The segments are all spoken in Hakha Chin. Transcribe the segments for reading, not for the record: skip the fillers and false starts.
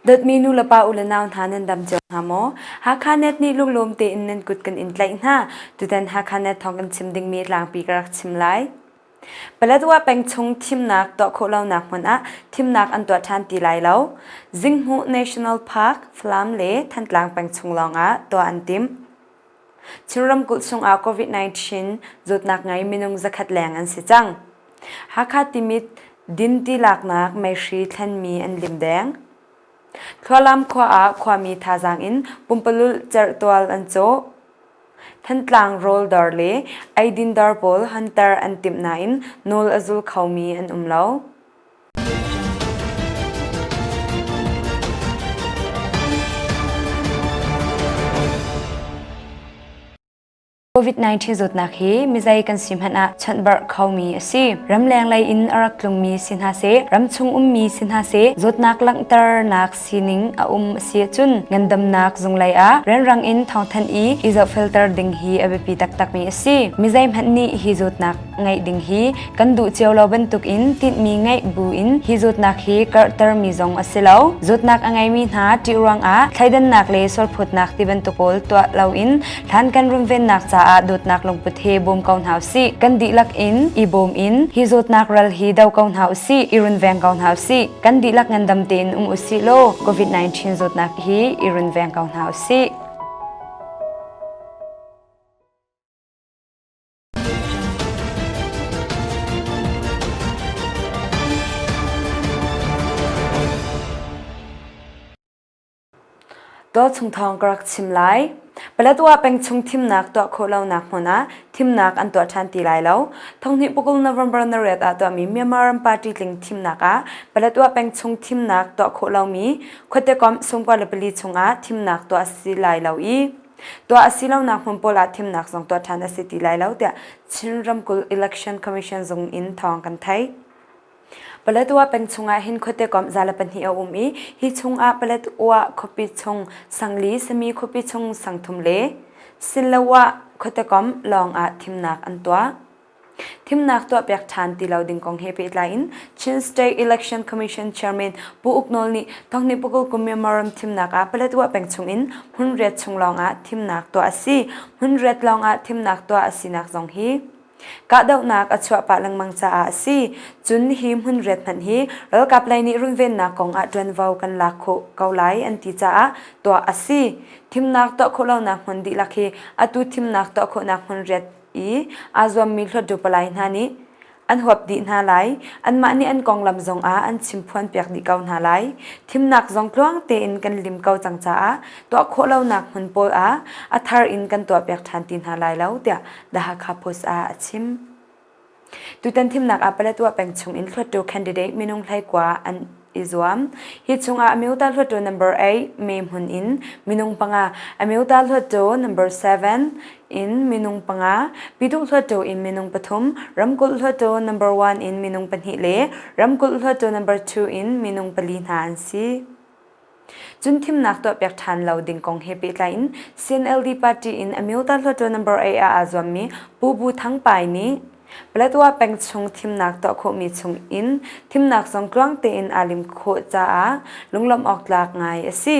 Dawtmi nu le pa u le nau hna nan dam cio hna maw? Hakha Net nih lunglawm tein nan kut kan in tlaih hna. Tutan Hakha Net thawng kan chim dingmi tlangpi ka rak chim lai. Paletwa peng chung thimnak tuah khawh lonak hmun ah thimnak an tuah ṭhan ti lai lo. Zinghmuh National Park, Falam le Thantlang peng chung lawngah tuah an timh. Chin ramkulh chungah COVID-19 zawtnak ngei minung zakhat leng an si cang. Hakha Timit dinti laknak meihri thlenmi an lim deng. Thlualam khua ah khuami thazaang in pumpalulh cerhtual an cawh. Thantlang rawl dawr le eidin dawr pawl hunter an timh nain nawl a zul khomi an um lo. COVID-19 zawtnak hi mizei kan si hmanh ah chawnhbarh khomi a si. Ramleng lei in a rak tlungmi si hna seh, ramchung ummi si hna seh, zawtnak langhternak sining a um a si ahcun ngandamnak zung lei ah rianrang in thawngthanh i i zohfelter ding hi a biapi taktakmi a si. Mizei hmanh nih hi zawtnak ngeih ding hi kan duh cio lo bantukin tinhmi ngeih buin hi zawtnak hi karhtermi zong a si lo. Zawtnak a ngeimi hna ṭih ruangah thleidannak le sualphawtnak ti bantuk pawl tuah loin hlan kan runvennak caah dawtnak lungput he bawm ko hna usih. Kan dihlak in i bawm in hi zawtnak ral hi do ko hna usih, i runveng ko hna usih. Kan dihlak ngandam tein um usih law COVID-19 zawtnak hi i runveng ko hna usih. Tualchung thawng ka rak chim lai. Paletwa peng chung thimnak tuah khawh lonak hmun ah thimnak an tuah ṭhan ti lai lo. Thonghnih pukul November na riat ah tuahmi Myanmar ram party tling thimnak ah Paletwa peng chung thimnak tuah khawh lomi khuate komh 24 chungah thimnak tuah a si lai lo i Tuah a si lonak hmun pawl ah thimnak zong tuah ṭhan a si ti lai lo tiah Chin ramkulh Election Commission zung in thawng kan theih. Paletwa peng chungah hin khuate komh 102 a um i hi chungah Paletwa khuapi chung sangli sami khuapi chung sangthum le Sinloah khuate komh lawng ah thimnak an tuah. Thimnak tuahpiak ṭhan ti lo ding kong he pehtlai in Chin State Election Commission Chairman Pu Uk Nawl nih Thonghnih Pukul kum Myanmar ram thimnak ah Paletwa peng chung in hmunriat chung lawng ah thimnak tuah a si. Hmunriat lawng ah thimnak tuah a sinak zong hi kahdohnak a chuah pah lengmang caah a si. Cun hi hmunriat hmanh hi ralkap lei nih runvennak kong ah ṭuanvo kan lak khawh ko lai an ti caah tuah a si. Thimnak tuah khawh lonak hmun dihlak hi atu thimnak tuah khawhnak hmunriat i aa zuammi hluattu palai hna nih an huap dih hna lai. Anmah nih an konglam zongah an chimphuanpiak dih ko hna lai. Thimnak zong tluang tein kan lim ko cang caah tuah khawh lonak hmun pawl ah a thar in kan tuahpiak ṭhan ti hna lai lo tiah The Hakha Post ah a chim. Tutan thimnak ah Paletwa peng chung in hluattu candidate minung 19 an i zuam. Hi chungah Amyota Hluttaw number 8 me hmun in minung panga, Amyota Hluttaw number 7 in minung panga, Pyituh Hluttaw in minung pathum, Ramkulh Hluttaw number 1 in minung pahnih le Ramkulh Hluttaw number 2 in minung pali hna an si. Cun thimnak tuahpiak ṭhan lo ding kong he pehtlai in CNLD party in Amyota Hluttaw number 8 ah aa zuammi Pu Bu Thang Pai nih Paletwa peng chung thimnak tuah khawhmi chung in thimnak zong tluang tein aa lim khawh caah lunglawmh awk tlak ngai a si.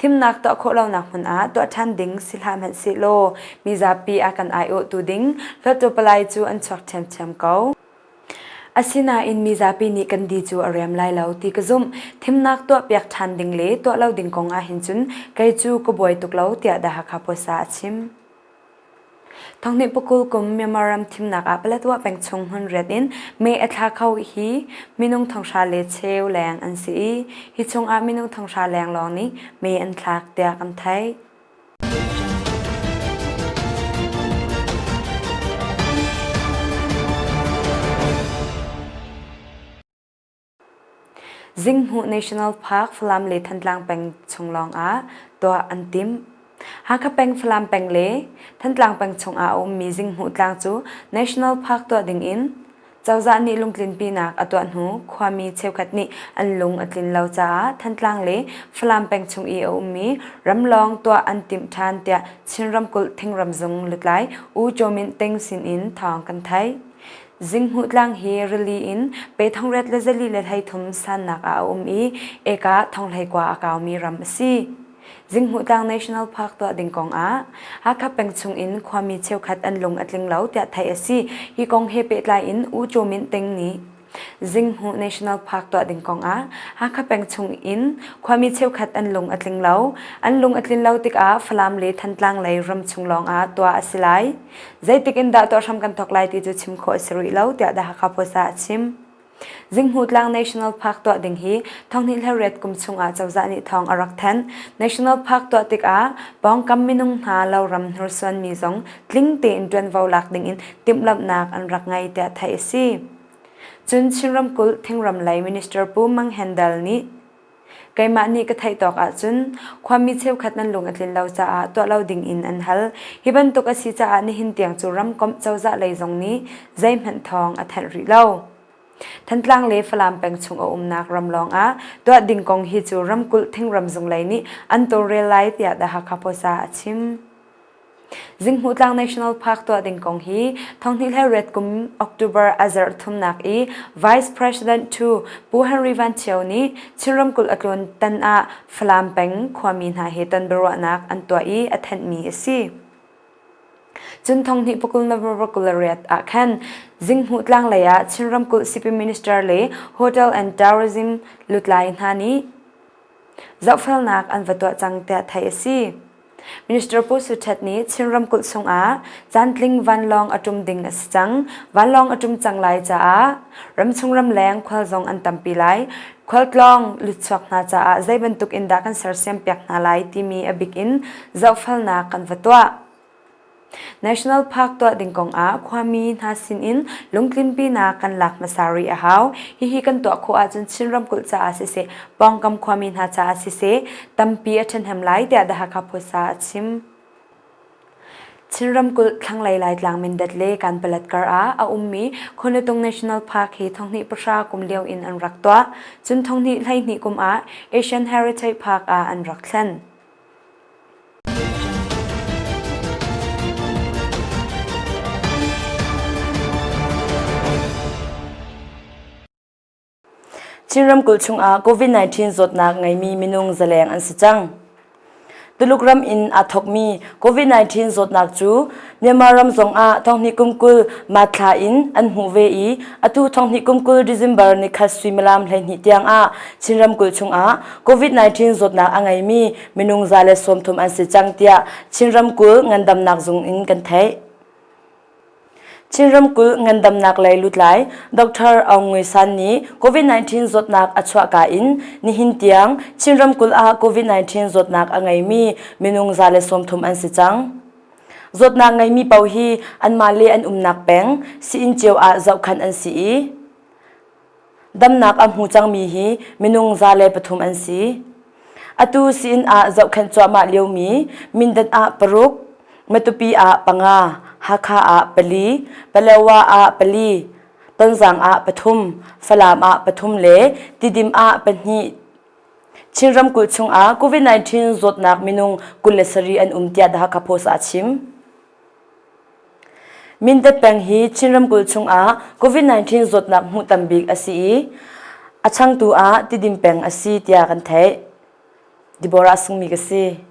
Thimnak tuah khawh lonak hmun ah tuah ṭhan ding si hlah hmanhsehlaw mizapi a kan aiawhtu ding Hluttaw palai cu an chuak ṭhiamṭhiam ko. Asinain mizapi nih kan di cu a riam lai lo ti ka zumh. Thimnak tuahpiak ṭhan ding le tuah lo ding kong ahhin cun kei cu ka buai tuk lo tiah The Hakha Post ah a chim. Thonghnih pakul kum Myanmar ram thimnak ah Paletwa peng chung hmunriat in mee a thla kho hi minung thonghra le cheu leng an si i hi chungah minung thonghra leng lawng nih mee an thlak tiah kan theih. Zinghmuh National Park Falam le Thantlang peng chung lawngah tuah an timh. Hakha peng, Falam peng le Thantlang peng chungah a ummi Zinghmuh tlang cu National Park tuah dingin cozah nih lungtlinpinak a tuah hnu khuami cheukhat nih an lung a tlin lo caah Thantlang le Falam peng chung i a ummi ramlawng tuah an timh ṭhan tiah Chin ramkulh thingram zung lutlai U Kyaw Mint Ting sinin thawng kan theih. Zinghmuh tlang hi rili in pe thongriat le 423 sannak ah a um i eka thonghleikua a kaumi ram a si. Zinghmuh tlang National Park tuah ding kong ah Hakha peng chung in khuami cheukhat an lung a tling lo tiah theih a si. Hi kong he pehtlai in U Kyaw Myint Ting nih Zinghmuh National Park tuah ding kong ah Hakha peng chung in khuami cheukhat an lung a tling lo. An lung a tlin lo tikah Falam le Thantlang lei ram chung lawng ah tuah a si lai. Zeitik in dah tuah hram kan thawk lai ti cu chim khawh a si rih lo tiah The Hakha Post ah a chim. Zinghmuh Tlang National Park tuah ding hi thonghnih hlariat kum chungah cozah nih thawng a rak thanh. National Park tuah tikah pawngkam minung hna loram hnursuanmi zong tling tein ṭuanvo lak dingin timhlamhnak an rak ngei tiah theih a si. Cun Chin ramkulh thingram lei Minister Pu Mang Hen Dal nih Keimah nih ka theih tawk ahcun khuami cheukhat nan lung a tlin lo caah tuah lo ding in an hal. Hi bantuk a si caah nihin tiang cu ramkomh cozah lei zong nih zeihmanh thawng a thanh rih lo. Thantlang le Falam peng chung a umnak ram lawng ah tuah ding kong hi cu ramkulh thingram zung lei nih an tawlrel lai tiah The Hakha Post ah a chim. Zinghmuh Tlang National Park tuah ding kong hi thonghnih hlei riat kum October a zarh thumnak i Vice President II Pu Henry Van Thio nih Chin ramkulh a tlawn tan ah Falam peng khuami hna he ton biaruahnak an tuah i a thenhmi a si. Cun thonghnih pakul November 28 ah khan Zinghmuh Tlang lei ah Chin ramkulh Sipin Minister le Hotel and Tourism lutlai hna nih zohfelnak an va tuah cang tiah theih a si. Minister Pu Su Htet nih Chin ramkulh chungah caantling vanlawng a ṭum ding a si cang. Vanlawng a ṭum cang lai caah ramchung ramleng khual zong an tampi lai. Khualtlawng lutchuak hna caah zei bantuk in dah kan sersiam piak hna lai timi a bik in zohfelnak kan va tuah. National Park tuah ding kongah khuami hna sinin lungtlinpinak kan lak hmasa rih a hau. Hihi kan tuah khawh ahcun Chin ramkulh caah siseh, pawngkam khuami hna caah siseh, tampi a ṭhahnem lai tiah The Hakha Post ah a chim. Chin ramkulh thlanglei Laitlang Mindat le Kanpalet kar ah a ummi Khuanutung National Park hi thonghnih pahra kum lio in an rak tuah. Cun thonghnih 12 kum ah Asian Heritage Park ah an rak thlen. Chin ramkulh chungah COVID-19 zawtnak ngeimi minung zaleng an si cang. Tuluk ram in aa thawkmi COVID-19 zawtnak cu Myanmar ram zongah thonghnih kum 20 March thla in an hmuh ve i atu thonghnih kum 20 December nikhat suimilam 12 tiangah Chin ramkulh chungah COVID-19 zawtnak a ngeimi minung 130 an si cang tiah Chin ramkulh ngandamnak zung in kan theih. Chin ramkulh ngandamnak lei lutlai Dr. Aung Ngui San nih COVID-19 zawtnak a chuahka in nihin tiang Chin ramkulh ah COVID-19 zawtnak a ngeimi minung 130 an si cang. Zawtnak ngeimi paoh hi anmah le an umnak peng sii-inn cio ah zohkhanh an si i Damnak a hmu cangmi hi minung 103 an si. Atu sii-inn ah zohkhenh cuahmah liomi Mindat ah paruk, Matupi ah panga, Hakha ah pali, Palawa ah pali, Tonzang ah pathum, Falam ah pathum le Tidim ah pahnih. Chin ramkulh chungah COVID-19 zawtnak minung 27 an um tiah The Hakha Post ah a chim. Mindat peng hi Chin ramkulh chungah COVID-19 zawtnak hmuh tam bik a si i a changtu ah Tidim peng a si tiah kan theih. Deborah Sungmi ka si.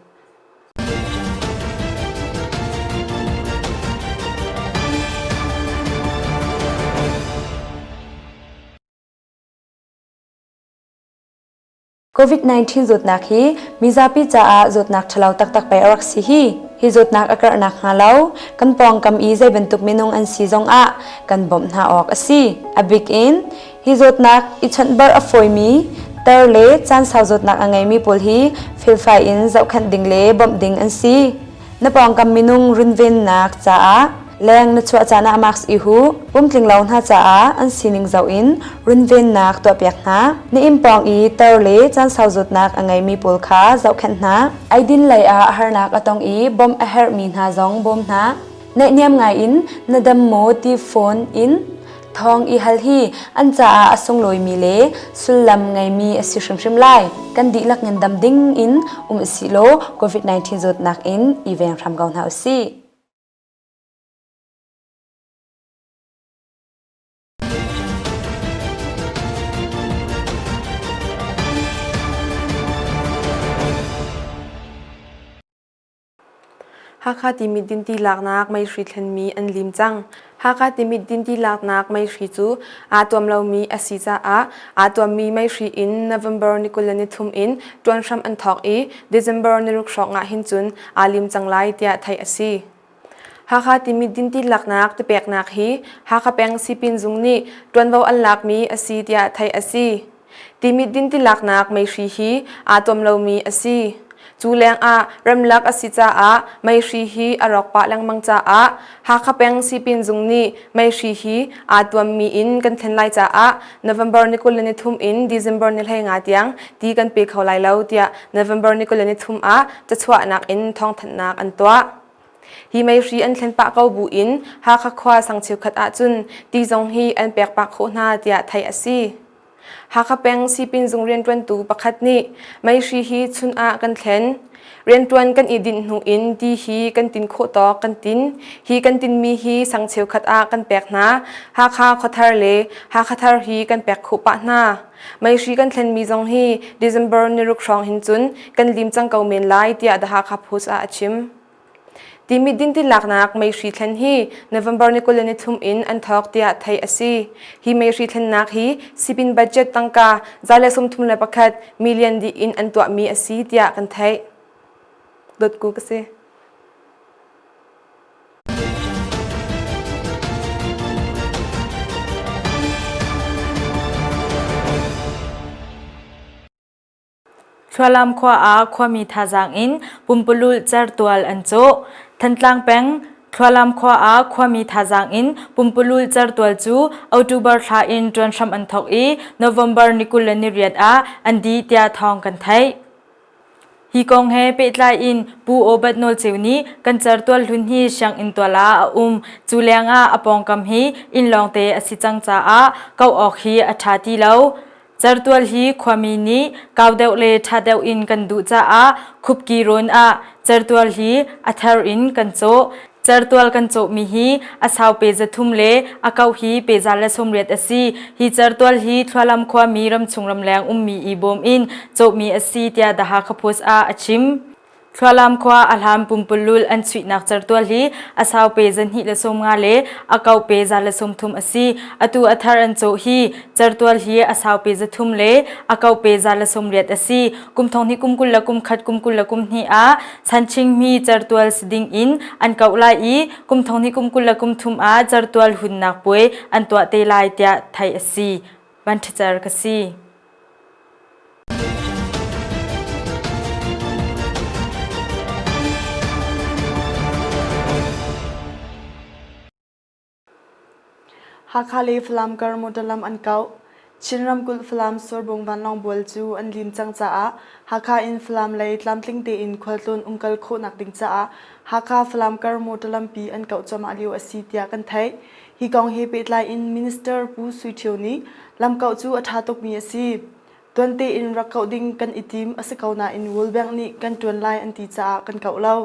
COVID-19 zawtnak hi mizapi caah zawtnak ṭhalo taktak pei a rak si hi. Hi zawtnak a karh nakhnga lo kan pawngkam i zei bantuk minung an si zongah kan bawmh hna awk a si. A bik in hi zawtnak i chawnhbarh a fawimi tar le caan sau zawtnak a ngeimi pawl hi felfai in zohkhenh ding le bawmh ding an si. Na pawngkam minung runvennak caah leng na chuah caan ah mask i huh. Pumtling lo hna caah an sining zoh in runvennak tuahpiak hna. Na inn pawng i tar le caan sau zawtnak a ngeimi pawl kha zohkhenh hna. Eidin lei ah harnak a tong i bawmh a herhmi hna zong bawm hna. Naihniam ngai in na dam maw ti phone in Thawng i hal hi an caah a sunglawimi le sullam ngeimi a si hrimhrim lai. Kan dihlak ngandam ding in um usih law COVID-19 zawtnak in i veng hram ko hna usih. Hakha Timit dinti laknak meihri thlenmi an lim cang. Hakha Timit dinti laknak meihri cu aa tuam lomi a si caah aa tuammi meihri in November ni 23 in ṭuan hram an thawk i December ni ruk hrawng ah hin cun aa lim cang lai tiah theih a si. Hakha Timit dinti laknak tipeknak hi Hakha peng sipin zung nih ṭuanvo an lakmi a si tiah theih a si. Timit dinti laknak meihri hi aa tuam lomi a si. Cu lengah remlak a si caah meihri hi a rawk pah lengmang caah Hakha peng sipin zung nih meihri hi aa tuammi in kan thlen lai caah November ni 23 in December ni 15 tiang ti kan pe kho lai lo tiah November ni 23 ah cachuahnak in thawngthanhnak an tuah. Hi meihri an thlen pah ko buin Hakha khua sang cheukhat ahcun ti zong hi an pek pah khawh hna tiah theih a si. Hakha peng sipin zung rianṭuantu pakhat nih meihri hi chun ah kan thlen. Rianṭuan kan i dinh hnu in ti hi kan tin khawh tawk kan tin. Hi kan tinmi hi sang cheukhat ah kan pek hna. Hakha khuathar le Hakha thar hi kan pek khawh pah hna. Meihri kan thlenmi zong hi December ni ruk hrawng hin cun kan lim cang ko men lai tiah The Hakha Post ah a chim. Timit dinti laknak meihri thlen hi November ni 23 in an thawk tiah theih a si. Hi meihri thlennak hi sipin budget tangka 131 million dih in an tuahmi a si tiah kan theih. Dotku ka si. Thlualam khua ah khuami thazaang in pumpululh certual an cawh. Thantlang peng Thlualam khua ah khuami thazaang in pumpululh certual cu October thla in ṭuan hram an thawk i November ni 28 ah an dih tiah thawng kan theih. Hi kong he pehtlai in Pu Obert Nawl Ceu nih kan certual hlun hi sianginn tual ah a um. Cu lengah a pawngkam hi inn lawngte a si cang caah kau awk hi a ṭha ti lo. Certual hi khuami nih kau deuh le ṭha deuh in kan duh caah Khupki rawn ah certual hi a thar in kan cawh. Certual kan cawhmi hi a sau pe 300 le a kauh hi pe 180 a si. Hi certual hi Thlualam khuami ramchung ramleng ummi i bawm in cawhmi a si tiah The Hakha Post ah a chim. Thlualam khua a hlan pumpulul an chuihnak certual hi a sau pe 250 le a kau pe 130 a si. Atu a thar an cawh hi certual hi a sau pe 300 le a kau pe 180 a si. Kum thong hnih kum kul le kum khat kum kul le kum hnih ah Sanchingmi certual si ding in an kauh lai i kum thong hnih kum kul le kum thum ah certual hunnak puai an tuah te lai tiah theih a si. Van ṭhacer ka si. Hakha le Falam kar motor lam an kauh. Chin ramkulh Falam Surbung vanlawng bual cu an lim cang caah Hakha in Falam lei tlamtling tein khualtlawn umkal khawhnak ding caah Hakha Falam kar motor lampi an kauh cuahmah lio a si tiah kan theih. Hi kong he pehtlai in Minister Pu Sui Ṭhio nih lamkauh cu a ṭha tukmi a si. Tuan tein rak kauh ding kan i tim a si ko nain World Bank nih kan ṭuan lai an ti caah kan kauh lo.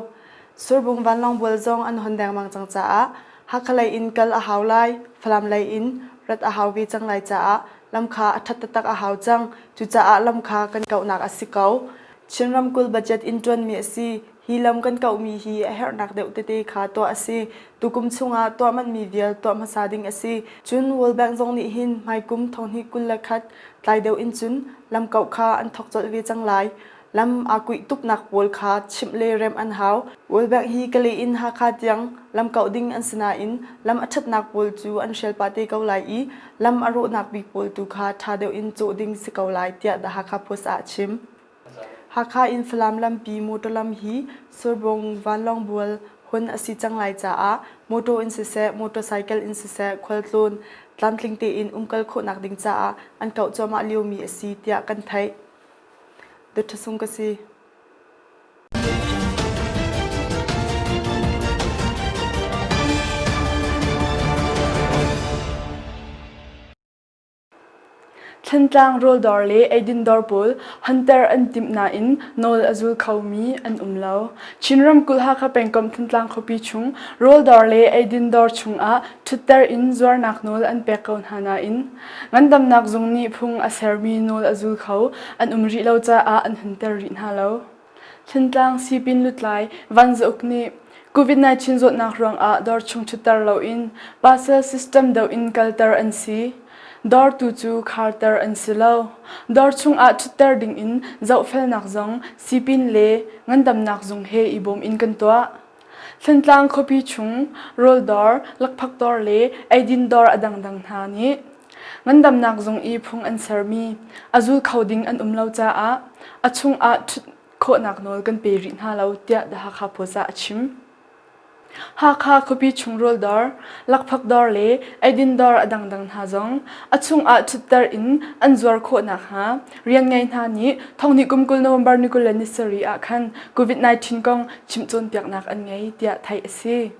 Surbung vanlawng bual zong an hon dengmang cang caah Hakha lei in kal a hau lai, Falam lei in rat a hau ve cang lai caah lam kha a ṭhat taktak a hau cang. Cucaah lam kha kan kauhnak a si ko. Chin ramkulh budget in ṭuanmi a si. Hi lam kan kauhmi hi a herhnak deuh tete kha tuah a si. Tukum chungah tuah manhmi vial tuah hmasa ding a si. Cun World Bank zong nih hin hmaikum thonghnih 21 tlai deuh in cun lam kauh kha an thawk colh ve cang lai. Lam aa kuih tuknak pawl kha chimh le remh an hau. World Bank hi Kalay in Hakha tiang lam kauh ding an si nain lam a ṭhatnak pawl cu an hrial pah te ko lai i lam a rawhnak bik pawl tu kha ṭha deuh in cawh ding si ko lai tiah The Hakha Post ah a chim. Hakha in Falam lampi motor lam hi Surbung vanlawngbual hun a si cang lai caah motor in siseh, motorcycle in siseh khualtlawn tlamtling tein umkal khawhnak ding caah an kauh cuahmah liomi a si tiah kan theih. Dawt Sung ka si. Thlantlang rawldawr le eidin dawr pawl hunter an timh nain nawl a zul khomi an um lo. Chin ramkulh Hakha pengkomh Thantlang khuapi chung rawldawr le eidin dawr chungah ṭhutter in zuarnak nawl an pek ko hna nain ngandamnak zung nih phung a sermi nawl a zul kho an um rih lo caah an hunter rih hna lo. Thantlang sipin lutlai Van Za Uk nih. COVID-19 zawtnak ruangah dawr chung ṭhutter loin parcel system deuh in kalter an si. Dawr tu cu kharter an si lo. Dawr chungah ṭhutter dingin zohfelnak zong sipin le ngandamnak zung he i bawm in kan tuah. Thantlang khuapi chung rawl dawr, lakphak dawr le eidin dawr a dangdang hna nih ngandamnak zung i phung an sermi a zul kho ding an um lo caah a chungah ṭhut khawhnak nawl kan pe rih hna lo tiah The Hakha Post ah a chim. Hakha khuapi chung rawl dawr, lakphak dawr le eidin dawr a dangdang hna zong a chungah ṭhutter in an zuar khawh nakhnga rian ngei hna nih thonghnih kum 20 November ni 27 ah khan COVID-19 kong chimh cawnpiaknak an ngei tiah theih a si.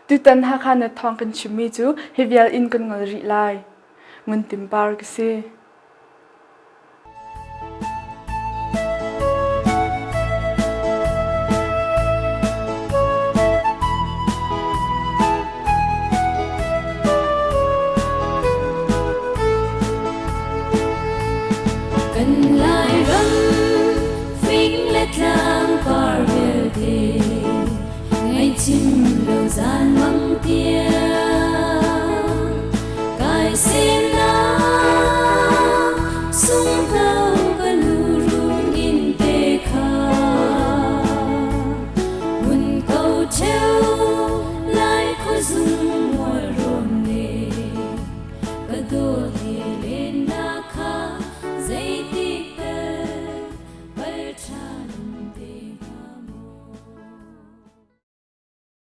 Tutan Hakha net thawng kan chimmi cu hi vial in kan ngol rih lai. Ngun Tim Par ka si. Kan Lairam fing le tlang par vialte Ngaihchim lo zan mang tiang kai semnak sunghno ka nu run in te kha hun ko cheu lai khuazung.